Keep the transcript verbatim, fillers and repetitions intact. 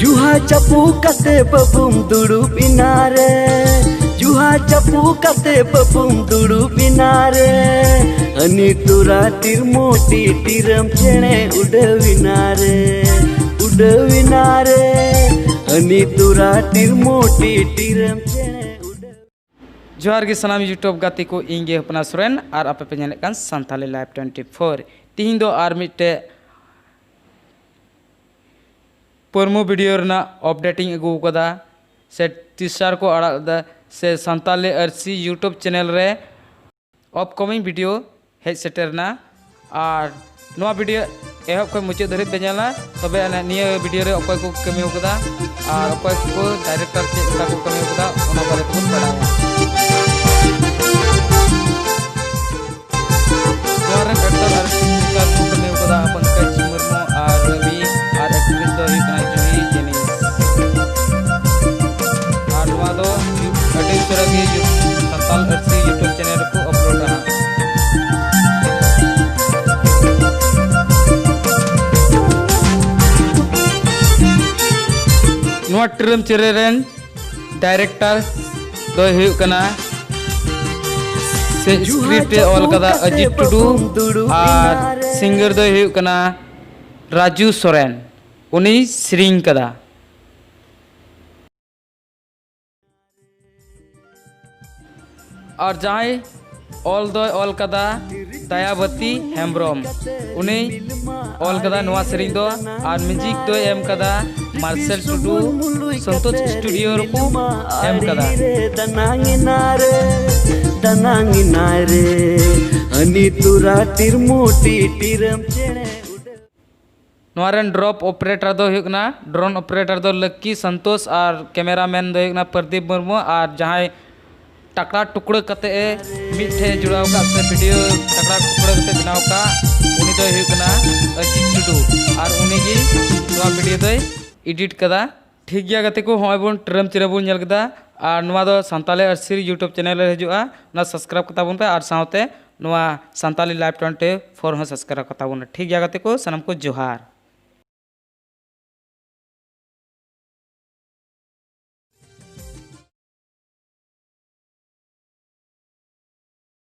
ᱡᱩᱦᱟ ᱪᱟᱯᱩ ᱠᱟᱛᱮ ᱵᱟᱹᱵᱩᱢ ᱫᱩᱲᱩᱵ ᱮᱱᱟ ᱨᱮ, ᱡᱩᱦᱟ ᱪᱟᱯᱩ ᱠᱟᱛᱮ ᱵᱟᱹᱵᱩᱢ ᱫᱩᱲᱩᱵ ᱮᱱᱟ ᱨᱮ, ᱦᱟᱹᱱᱤ ᱛᱩᱨᱟ ᱴᱤᱨᱢᱚ ᱴᱤ ᱴᱤᱨᱟᱹᱢ ᱪᱮᱬᱮ ᱩᱰᱟᱹᱣ ᱮᱱᱟ ᱨᱮ, ᱩᱰᱟᱹᱣ ᱮᱱᱟ ᱨᱮ, ᱦᱟᱹᱱᱤ ᱛᱩᱨᱟ ᱴᱤᱨᱢᱚ ᱴᱤ ᱴᱤᱨᱟᱹᱢ ᱪᱮᱬᱮ ᱩᱰᱟᱹᱣ᱾ ᱡᱚᱦᱟᱨ ᱜᱮ ᱥᱟᱱᱟᱢ YouTube ᱜᱟᱛᱮ ᱠᱚ, ᱤᱧ ᱜᱮ ᱦᱚᱯᱱᱟ ᱥᱚᱨᱮᱱ ᱟᱨ ᱟᱯᱮ ᱯᱮ ᱧᱮᱞᱮᱫ ᱠᱟᱱ ᱥᱟᱱᱛᱟᱞᱤ ᱞᱟᱭᱤᱵᱷ ᱴᱩᱭᱮᱱᱴᱤ ᱯᱷᱳᱨ᱾ ᱛᱤᱦᱤᱧ ᱫᱚ ᱟᱨ ᱢᱤᱫᱴᱮᱡ ᱯᱨᱳᱢᱳ ᱵᱷᱤᱰᱤᱭᱳ ᱨᱮᱱᱟᱜ ᱟᱯᱰᱮᱴ ᱤᱧ ᱟᱹᱜᱩ ᱟᱠᱟᱫᱟ, ᱥᱮ ᱴᱤᱡᱟᱨ ᱠᱚ ᱟᱲᱟᱜ ᱮᱫᱟ, ᱥᱮ ᱥᱟᱱᱛᱟᱞᱤ ᱟᱹᱨᱥᱤ YouTube ᱪᱮᱱᱮᱞ ᱨᱮ ᱟᱯᱠᱟᱢᱤᱝ ᱵᱷᱤᱰᱤᱭᱳ ᱦᱮᱡ ᱥᱮᱴᱮᱨ ᱮᱱᱟ᱾ ᱟᱨ ᱱᱚᱣᱟ ᱵᱷᱤᱰᱤᱭᱳ ᱮᱦᱚᱵ ᱠᱷᱚᱱ ᱢᱩᱪᱟᱹᱫ ᱫᱷᱟᱹᱨᱤᱡ ᱯᱮ ᱧᱮᱞᱟ, ᱛᱚᱵᱮ ᱟᱹᱱᱤᱡ ᱱᱤᱭᱟᱹ ᱵᱷᱤᱰᱤᱭᱳ ᱨᱮ ᱚᱠᱚᱭ ᱠᱚ ᱠᱟᱹᱢᱤ ᱟᱠᱟᱫᱟ ᱟᱨ ᱚᱠᱚᱭ ᱠᱚ ᱰᱟᱭᱨᱮᱠᱴᱚᱨ ᱪᱮᱫ ᱞᱮᱠᱟ ᱠᱚ ᱠᱟᱹᱢᱤ ᱟᱠᱟᱫᱟ, ᱚᱱᱟ ᱵᱟᱨᱮ ᱛᱮᱵᱚᱱ ᱵᱟᱲᱟᱭᱟ᱾ ᱱᱚᱣᱟ ᱨᱮᱱ ᱮᱠᱴᱚᱨ ᱟᱨ ᱮᱠᱴᱨᱮᱥ ᱠᱚ ᱠᱟᱹᱢᱤ ᱟᱠᱟᱫᱟ ᱯᱚᱝᱠᱚᱡᱽ ᱢᱩᱨᱢᱩ ᱟᱨ ᱨᱚᱵᱤ, ᱟᱨ ᱮᱠᱴᱨᱮᱥ ᱫᱚ ᱦᱩᱭᱩᱜ ᱠᱟᱱᱟ ᱡᱩᱦᱤ ᱡᱮᱱᱤᱥ᱾ ᱟᱨ ᱱᱚᱣᱟ ᱫᱚ ᱟᱹᱰᱤ ᱩᱥᱟᱹᱨᱟ ᱜᱮ ᱥᱟᱱᱛᱟᱞ ᱟᱹᱨᱥᱤ YouTube ᱪᱮᱱᱮᱞ ᱨᱮᱠᱚ ᱟᱯᱞᱳᱰᱟ ᱦᱟᱸᱜ᱾ ᱱᱚᱣᱟ ᱴᱤᱨᱟᱹᱢ ᱪᱮᱬᱮ ᱨᱮᱱ ᱰᱟᱭᱨᱮᱠᱴᱚᱨ ᱫᱚᱭ ᱦᱩᱭᱩᱜ ᱠᱟᱱᱟ, ᱥᱮ ᱥᱠᱨᱤᱯᱴ ᱮ ᱚᱞ ᱠᱟᱫᱟ ᱚᱡᱤᱛ ᱴᱩᱰᱩ, ᱟᱨ ᱥᱤᱝᱜᱟᱨ ᱫᱚᱭ ᱦᱩᱭᱩᱜ ᱠᱟᱱᱟ ᱨᱟᱡᱩ ᱥᱚᱨᱮᱱ, ᱩᱱᱤᱭ ᱥᱮᱨᱮᱧ ᱠᱟᱫᱟ᱾ ᱟᱨ ᱡᱟᱦᱟᱸᱭ ᱚᱞ ᱫᱚᱭ ᱚᱞ ᱠᱟᱫᱟ ᱫᱟᱭᱟᱵᱚᱛᱤ ᱦᱮᱢᱵᱨᱚᱢ, ᱩᱱᱤ ᱚᱞ ᱠᱟᱫᱟ ᱱᱚᱣᱟ ᱥᱮᱨᱮᱧ ᱫᱚ᱾ ᱟᱨ ᱢᱤᱣᱡᱤᱠ ᱫᱚᱭ ᱮᱢ ᱠᱟᱫᱟ ᱢᱟᱨᱥᱮᱞ ᱴᱩᱰᱩ, ᱥᱚᱱᱛᱳᱥ ᱥᱴᱩᱰᱤᱭᱳ ᱨᱮᱠᱚ ᱮᱢ ᱠᱟᱫᱟ᱾ ᱫᱟᱱᱟᱝ ᱮᱱᱟ ᱨᱮ, ᱫᱟᱱᱟᱝ ᱮᱱᱟ ᱨᱮ, ᱦᱟᱹᱱᱤ ᱛᱩᱨᱟ ᱴᱤᱨᱢᱩ ᱴᱤ ᱴᱤᱨᱟᱹᱢ ᱪᱮᱬᱮ ᱩᱰᱟᱹᱣ᱾ ᱱᱚᱣᱟ ᱨᱮᱱ ᱰᱨᱚᱯ ᱚᱯᱟᱨᱮᱴᱚᱨ ᱫᱚ ᱦᱩᱭᱩᱜ ᱠᱟᱱᱟ, ᱰᱨᱳᱱ ᱚᱯᱟᱨᱮᱴᱚᱨ ᱫᱚ ᱞᱟᱹᱠᱠᱤ ᱥᱚᱱᱛᱳᱥ ᱟᱨ ᱠᱮᱢᱮᱨᱟᱢᱮᱱ ᱫᱚ ᱦᱩᱭᱩᱜ ᱠᱟᱱᱟ ᱯᱨᱚᱫᱤᱯ ᱢᱩᱨᱢᱩ᱾ ᱟᱨ ᱡᱟᱦᱟᱸᱭ ᱴᱟᱠᱲᱟ ᱴᱩᱠᱲᱟᱹ ᱠᱟᱛᱮ ᱮ ᱢᱤᱫ ᱴᱷᱮᱡ ᱡᱩᱲᱟᱣ ᱠᱟᱜ ᱥᱮ ᱵᱷᱤᱰᱤᱭᱳ ᱴᱟᱠᱲᱟ ᱴᱩᱠᱲᱟᱹ ᱠᱟᱛᱮ ᱵᱮᱱᱟᱣ ᱠᱟᱜ, ᱩᱱᱤ ᱫᱚᱭ ᱦᱩᱭᱩᱜ ᱠᱟᱱᱟ ᱚᱡᱤᱛ ᱴᱩᱰᱩ᱾ ᱟᱨ ᱩᱱᱤ ᱜᱮ ᱱᱚᱣᱟ ᱵᱷᱤᱰᱤᱭᱳ ᱫᱚᱭ ᱮᱰᱤᱴ ᱠᱟᱫᱟ᱾ ᱴᱷᱤᱠ ᱜᱮᱭᱟ ᱜᱟᱛᱮ ᱠᱚ, ᱦᱚᱸᱜᱼᱚᱭ ᱵᱚᱱ ᱴᱤᱨᱟᱹᱢ ᱪᱤᱨᱟᱹ ᱵᱚᱱ ᱧᱮᱞ ᱠᱮᱫᱟ᱾ ᱟᱨ ᱱᱚᱣᱟ ᱫᱚ ᱥᱟᱱᱛᱟᱞᱤ ᱟᱹᱨᱥᱤ YouTube ᱪᱮᱱᱮᱞ ᱨᱮ ᱦᱤᱡᱩᱜᱼᱟ, ᱚᱱᱟ ᱥᱟᱵᱥᱠᱨᱟᱭᱤᱵ ᱠᱟᱛᱟ ᱵᱚᱱ ᱯᱮ᱾ ᱟᱨ ᱥᱟᱶᱛᱮ ᱱᱚᱣᱟ ᱥᱟᱱᱛᱟᱞᱤ ᱞᱟᱭᱤᱵᱷ ᱴᱩᱭᱮᱱᱴᱤ ᱯᱷᱳᱨ ᱦᱚᱸ ᱥᱟᱵᱥᱠᱨᱟᱭᱤᱵ ᱠᱟᱛᱟ ᱵᱚᱱ᱾ ᱴᱷᱤᱠ ᱜᱮᱭᱟ ᱜᱟᱛᱮ ᱠᱚ, ᱥᱟᱱᱟᱢ ᱠᱚ ᱡᱚᱦᱟᱨ᱾